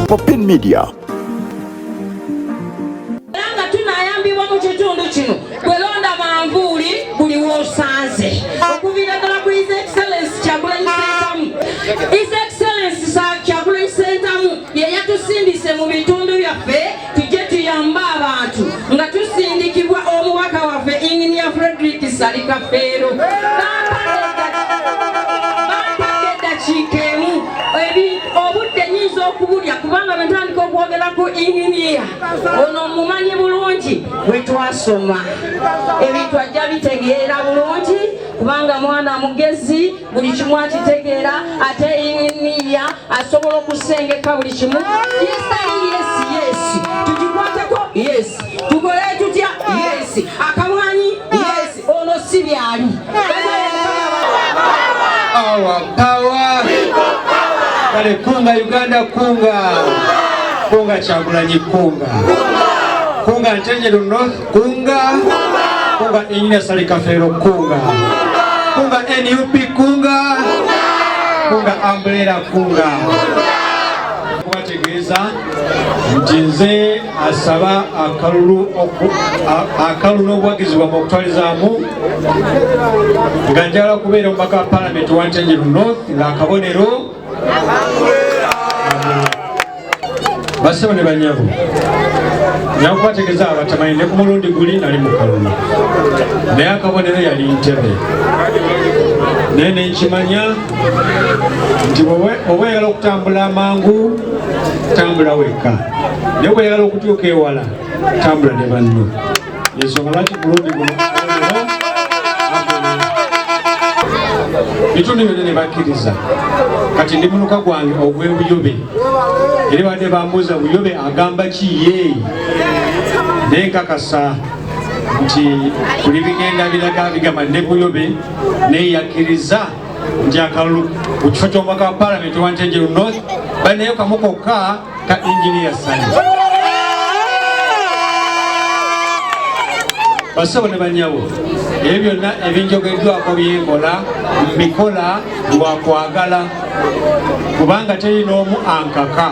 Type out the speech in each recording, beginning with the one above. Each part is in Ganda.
Popin Media. Era nga tunayambibwa mu kitundu kino, bwelonda manvuuli buli wosanze okuviira ddala ku His Excellence Kyagulanyi Ssentamu. His Excellence Kyagulanyi Ssentamu ye yatusindise mu bitundu byaffe tujje tuyambe abantu nga tusindikibwa omubaka waffe Engineer Frederick Ssali Kafeero. Bampadde eddakiika emu, obudde nyinza okubulya kubanga bwe ntandika okwogera ku engineer ono mumanyi bulungi, bwe twasoma ebintu ajja bitegeera bulungi kubanga mwana mugezi, buli kimu akitegeera, ate engineer asobola okusengeka buli kimu. Yes, yes, yes, tugikwateko, yes, tukole tutya, yes, akamwanyi, yes, ono si byali. Our power. Kale kunga Uganda, kunga. Kunga Kyagulanyi, kunga. Kunga Ntenjeru North, kunga. Kunga Engineer Ssali Kafeero, kunga. Kunga NUP, kunga. Kunga Umbrella, kunga. Kubategeeza nti nze asaba akalulu akalulu n'obuwagizi bwammwe okutwalizaamu nga njagala kubeera omubaka wa Palamenti wa Ntenjeru North ng'akabonero. Basebo ne banyabo, nja kubategeeza abatamanyi, ne ku mulundi guli nali mu kalulu naye akabonero yali ntebe, naye nenkimanya nti oba oyagala okutambula amangu, tambula wekka, naye bw'oyagala okutuuka ewala, tambula ne banno. Ensonga lwaki mulundi guno akabonero bitundu byonna ne bakkiriza. Kati ndi muluka gwange ogw'ebuyobe, era badde bambuuza Buyobe agamba ki ye, naye nkakasa nti buli bigenda biraga bigamba ne Buyobe naye yakkiriza nti akalulu ku kifo ky'omubaka wa Paalamenti wa Ntenjeru North balinayo kamu kokka ka Engineer Ssali. Basebo ne banyabo, ebyo byonna ebinjogeddwako byenkola mbikola lwa kwagala, kubanga teri n'omu ankaka,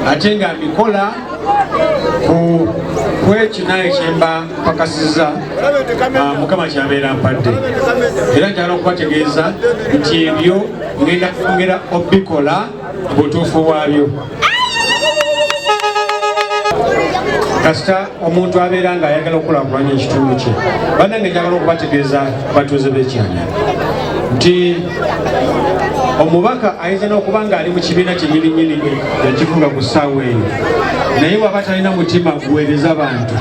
ate nga mbikola ku kwekyo naye kyemba mpakasizza Mukama kyabeera mpadde. Era njagala okubategeeza nti ebyo ngenda kwongera obikola butuufu bwabyo. Kasita omuntu abeera ng'ayagala okukulaakulanya ekitundu kye. Bannange, njagala okubategeeza batuuze b'ekyanya nti omubaka ayinza n'okuba ng'ali mu kibiina kyennyininyini ekifuga ku ssaawa eyo, naye bw'aba talina mutima guweereza bantu,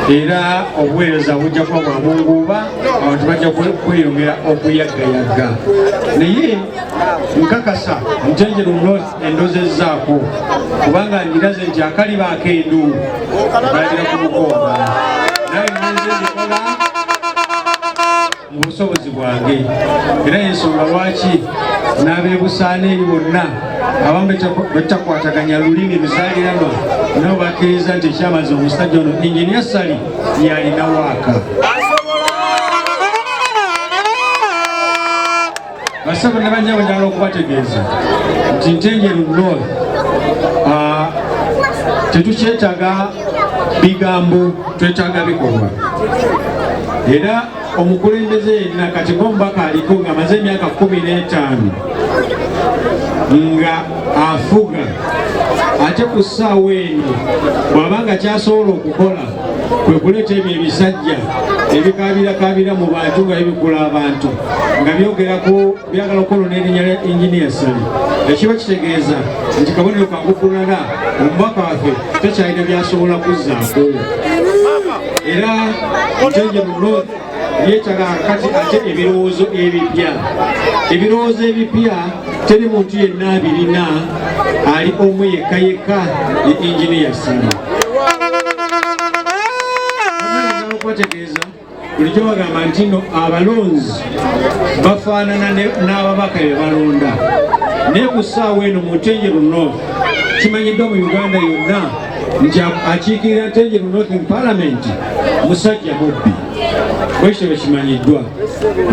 era obuweereza bujja kuba bwa munguuba, abantu bajja kweyongera okuyaggayagga. Naye nkakasa Ntenjeru North endozezzaako, kubanga ngiraze nti akaliba akendu balabira ku mugongo, naye ngenze mbikola mu busobozi bwange. Era ensonga lwaki n'abeebusaana eri bonna abamu betakwataganya lulimi luzaaliranwa nabo bakkiriza nti ekyamaze omusajja ono Engineer Ssali yalina waaka. Basebo ne banyabo, njagala okubategeeza nti Ntenjeru North tetukyetaaga bigambo, twetaaga bikolwa. Era omukulembeze yenna kati ng'omubaka aliko ng'amaze emyaka 15 nga afuga, ate ku ssaawa eno bw'aba nga kyasobola okukola kwe kuleeta ebyo ebisajja ebikabirakabira mu bantu nga bibikula abantu nga byogera ku byagala okwonoona erinnya lya Engineer Ssali, ekiba kitegeeza nti kabonero kangukulala omubaka waffe takyalina byasobola kuzzaako. Era Ntenjeru North yeetaaga kati ate ebirowoozo ebipya. Ebirowoozo ebipya teri muntu yenna abirina, ali omu yekka yekka, ye Engineer Ssali. Okubategeeza, bulijjo bagamba nti no abalonzi bafaanana n'ababaka be balonda, naye ku ssaawa eno mu Ntenjeru North kimanyiddwa mu Uganda yonna nti akiikirira Ntenjeru North mu Palamenti musajja mubbi, bwekityo bwe kimanyiddwa.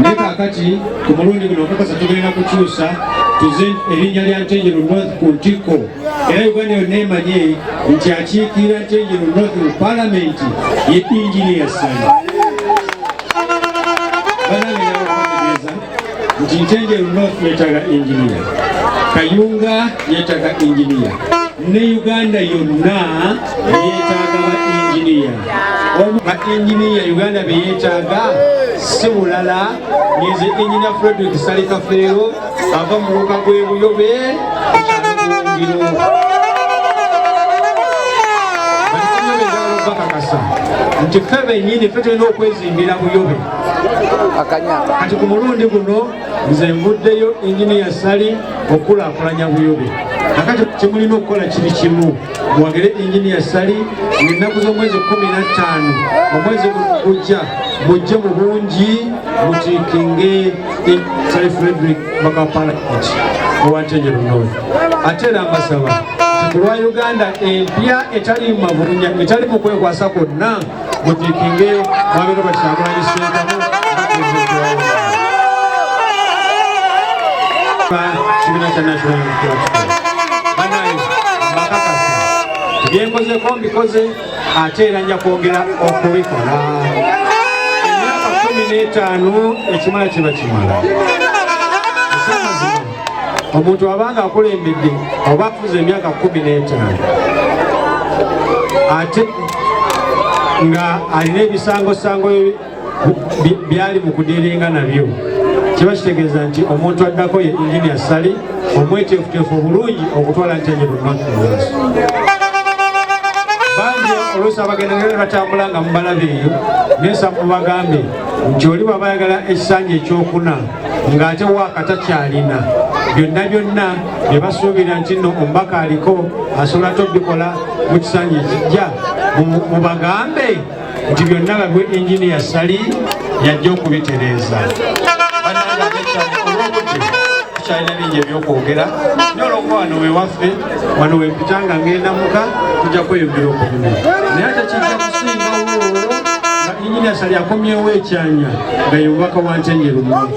Naye kaakati ku mulundi guno okakasa tugenda kukyusa. Tuze erinnya lya Ntenjeru North ku ntikko, era Uganda yonna emanye nti akiikirira Ntenjeru North mu Palamenti ye Engineer Ssali. Banange, nabakutegeeza nti Ntenjeru North yeetaaga engineer, Kayunga yeetaaga engineer, ne Uganda yonna yeetaaga ba engineer. Ba engineer Uganda be yeetaaga si bulala, nze Engineer Frederick Ssali Kafeero, ava mu muluka gw'e Buyobe ku kyalo Buwungiro. Bakakasa nti ffe bennyini ffe tulina okwezimbira Buyobe. Kati ku mulundi guno nze nvuddeyo Engineer Ssali okukulaakulanya Buyobe. Kakati kyemulina okukola kiri kimu: muwagire Engineer Ssali ng'ennaku z'omwezi 15 omwezi gujja, mujje mu bungi mutiikinge Ssali Frederick baka Palamenti owa Ntenjeru North. Ate era mbasaba nti ku lwa Uganda empya etali mu mavunya, etali mu kwekwasa kwonna, mutiikinge Mwami Robert Kyagulanyi Ssentamu nga Pulezidenti wa Uganda, kibiina kya National Unity Platform. Banaye, mbakakasa byenkozeko mbikoze, ate era nja kwongera okubikola. Emyaka 15 ekimala kiba kimala. Ekyamazima, omuntu abanga akulembedde oba afuze emyaka 15 ate nga alina ebisangosango byali mu kudealinga nabyo, kiba kitegeeza nti omuntu addako ye Engineer Ssali, omweteefuteefu obulungi okutwala Ntenjeru North mu maaso. Bangi oluusi abagenda ne batambula nga mubalaba eyo, nensaba mubagambe nti oli bw'aba ayagala ekisanja ekyokuna ng'ate waakata kyalina byonna byonna bye basuubira nti nno omubaka aliko asobola ate obikola mu kisanja ekijja, mubagambe nti byonna babwe Engineer Ssali yajja okubitereeza. Bannange, ate kyali olw'obudde tukyalina bingi ebyokwogera, naye olwokuba wano wewaffe, wano wempita nga ngenda muka, tujja kweyongera okunyumya, naye ate kijja kusingawo nga Engineer Ssali akomyewo ekyanya nga ye mubaka wa Ntenjeru North.